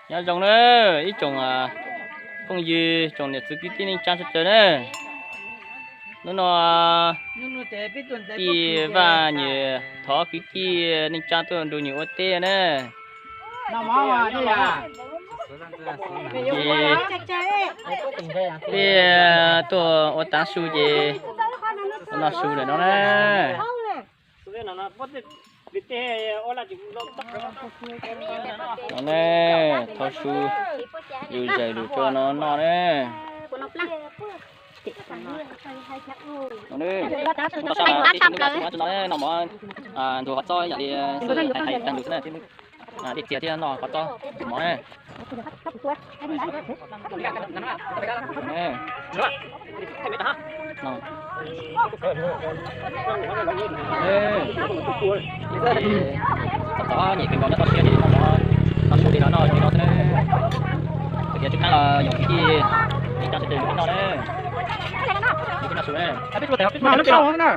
Nyob zoo na, ib tsoom phooj ywg, tsoom niam txiv kwv tij neej tsa sawv daws na. Hnub no Tij Vaj Nyuam thov kwv tij neej tsa tuaj nrog Nyuam ua teb na. Ces peb tuaj ua tav su ces noj su lawm no na. No ne, thov su zuj zus lus rau no noj ne. Noj mov ntxuag qhov txob yam li hais tag lus xwb na, dej txias thiab noj qhov txob mov na. Txom txom nyem kawg nkaus nyob toj siab ces noj mov, noj su li no noj li no xwb na. Tias tsis qab los yoom kwv tij neej tsa sawv daws nrog peb noj na. Nrog peb noj su na.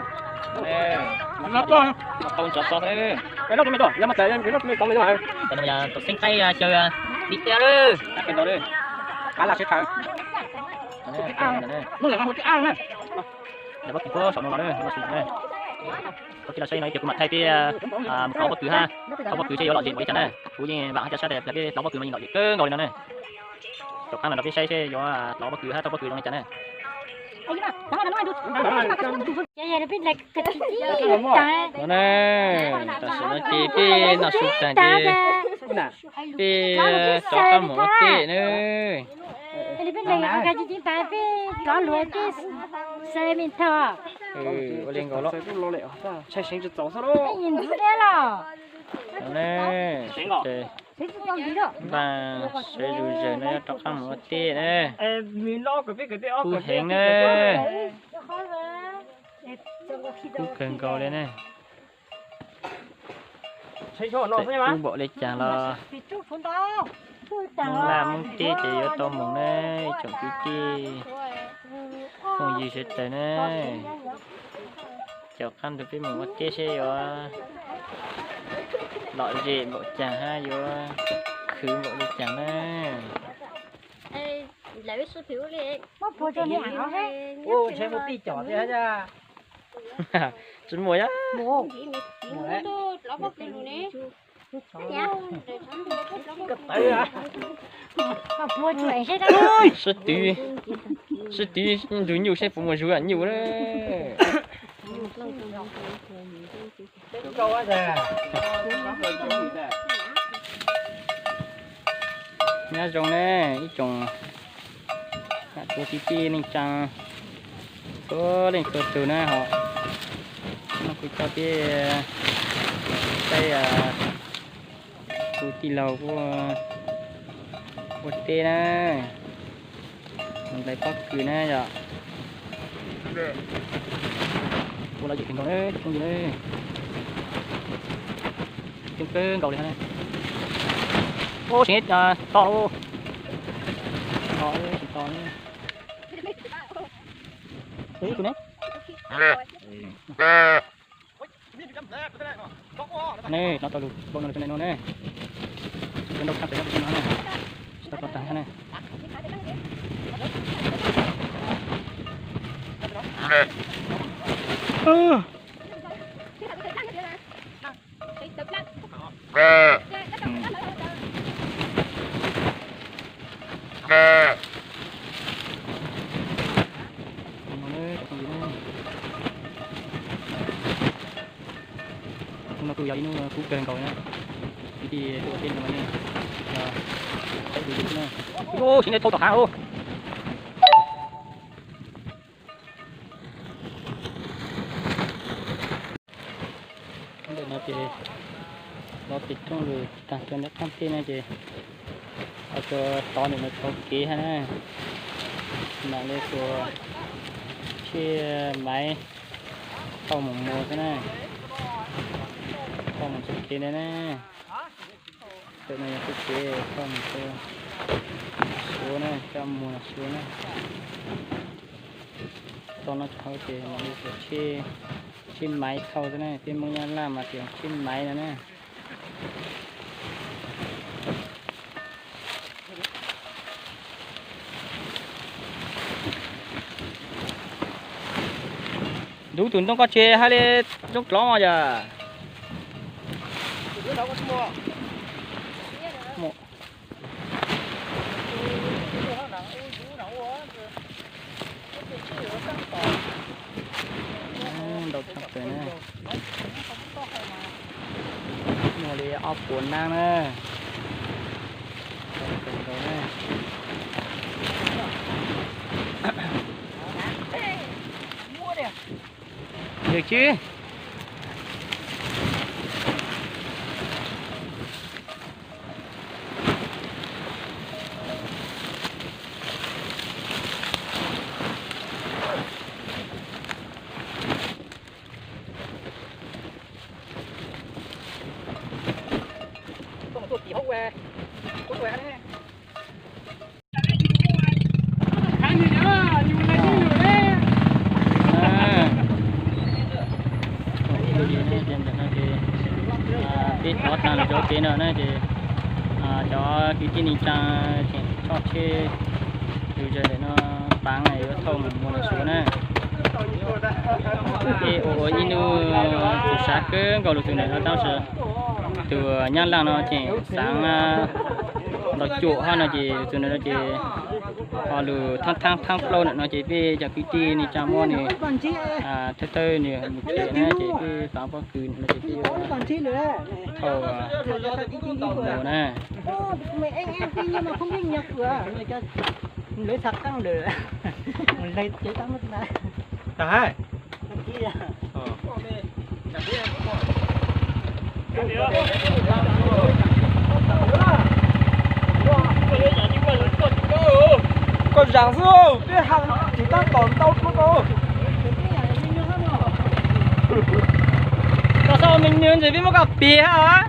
Tau ntxov txo xwb. Tus xeeb qaib xyaw li tiag lawm. Qab laj sib thawb. Pob kws no ib pliag kuv mam thaij peb mus kov pob kws hab. Thaub pob kws seb yuav lom zem npaum li cas na. Kuv yeej vam hab cov sab tas peb thaub pob kws no yeej lom zem kawg nkaus li no ne. Rov qab los nrog peb saib seb yuav thaub pob kws hab thaub pob kws zoo li cas na. No ne, tam sim no ces peb noj su tag ces peb rov qab mus ua teb na. Ua li nkaus los. Npaj sawv zuj zus no yuav rov qab mus ua teb na. Kub heev na. Kub kawg nkaus li ne. Txawm kub npaum li cas los Hmoob Laj Hmoob Teb ces yuav tau mus ne, ib tsoom kwv tij phooj ywg sawv daws ne. Caum qab nrog peb mus ua teb seb yuav lom zem npaum cas hab yuav khwv npaum li cas na. Tsis muaj yab. Sib twv, sib twv nrug nyuj seb puas muaj zug nyuj na. Nyob zoo ne, ib tsoom kwv tij neej tsa txhua leej txhua tug na hos, no kuv coj peb saib kuv tij laug ua teb na, nplais pob kws na yom. Ua lom zem kawg nkaus na, phooj ywg na, coob kawg nkaus li na. Ub, tsis to lauj, to tsis to ne. Tus ne, ne, no tau lug npau no rau nej no ne. Tsis tau nrau tshaj pem no rau nej no ne. Tsis tau to tag ne. Hnub no kuj yog ib hnub kub kawg nkaus na, kwv tij tuaj ua teb no mas nej saib tus yus xwb na. Ub, tseem nej thauj tom hav ub. Ntawm no ces los pem rooj lug tag rau ntawm qab teb no ces ho tsuas tov ntawm no txhua kev hab na. Mam li tsuas tsheb maiv thauj mus mus xwb na, thauj mus txhua kev ntawd na. Ntawm no yog txhua kev thauj mus rau Suav na, coj mus Suav na. Tau no tsis hauv ces mam li tsuas tsheb maiv thauj xwb na, peb Hmoob Nyab Laj mas tias tsheb maiv no na. Ntub tus ntoo koj tsis hais li, zoo dlov yog. Ntau tshaj plaws na. Muaj li ob puas nab na. Yog tsis Peb thov tag lawm cov kev no na ces cov kwv tij neej tsa tseem tshoj tsheb tus zes ntawm no, paav yuav thauj mus mus Suav na. Ces ua ua ib hnub tus sav kawg nkaus lug tus ntawm no tab sis tus Nyab Laj no tseem xaav ntau cuam hab no ces tus ntawm no ces ho lug thaab thaab thaab plaub ntawm no ces peb cov kwv tij neej tsa muab nws thawb thawb nws mus tsev na ces peb paav pob kws no ces peb thauj mus na. Koj zaam xwb, peb has tsis tab tom ntau dlua koj. Koj xav ua me nws ntsis peb muab koj piv hab.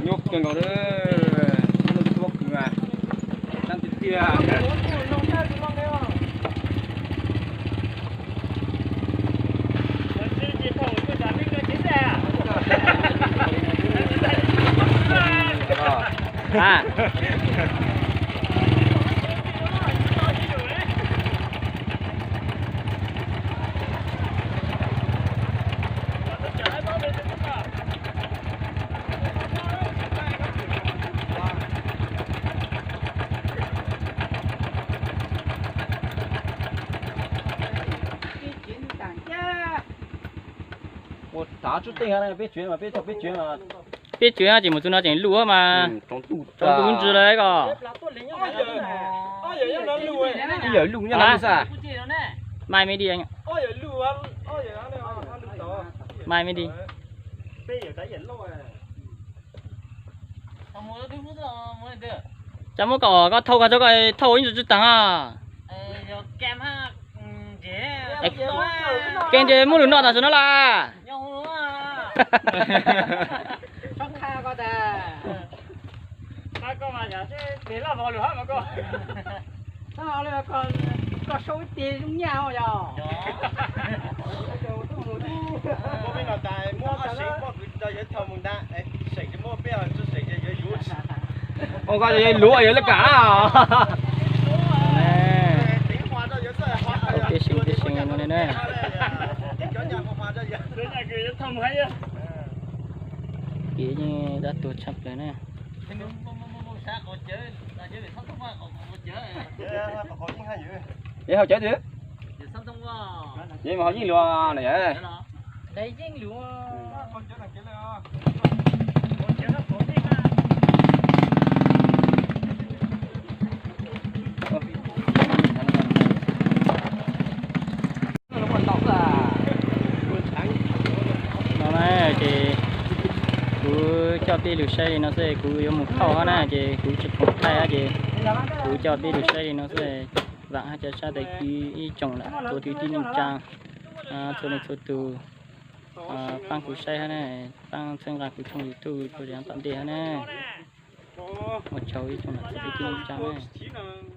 Nyuaj kawg nkaus, nyuaj kawg nkaus. Ua tav tsub teej, peb tsuav mas, peb tsuav mas. Peb tsuav ces mus txug no tseem luj mas. Tsaus ntuj ntsis lawm koj. Ib yawm luj nyob no xwb. Mai me di. Mai me di. Cas muab koj, koj thauj koj, koj thauj ib tug tsis taag. Kev ntses muab lug noj tam sim no las. Ua koj luav yog laj kam. Peb seev peb seev no ne na. Kev yeej dab tuag tshaj plaws na. Yeej hau cawv twg? Yeej hau yeej luag na yom. peb lug saib li no xwb, kuv yuav mus thauj hab na, ces kuv tsis khoom thaij hab, ces kuv coj peb lug saib li no xwb. Vaam hab ca sab tes kwv ib tsoom nam txiv kwv tij neej tsaa, txhua leej txhua tug paab kuv saib hab na, paab txhawb nqaa kuv channel YouTube rua yav tom ntej hab na. Ua tsaug ib tsoom nam txiv kwv tij neej tsaa na.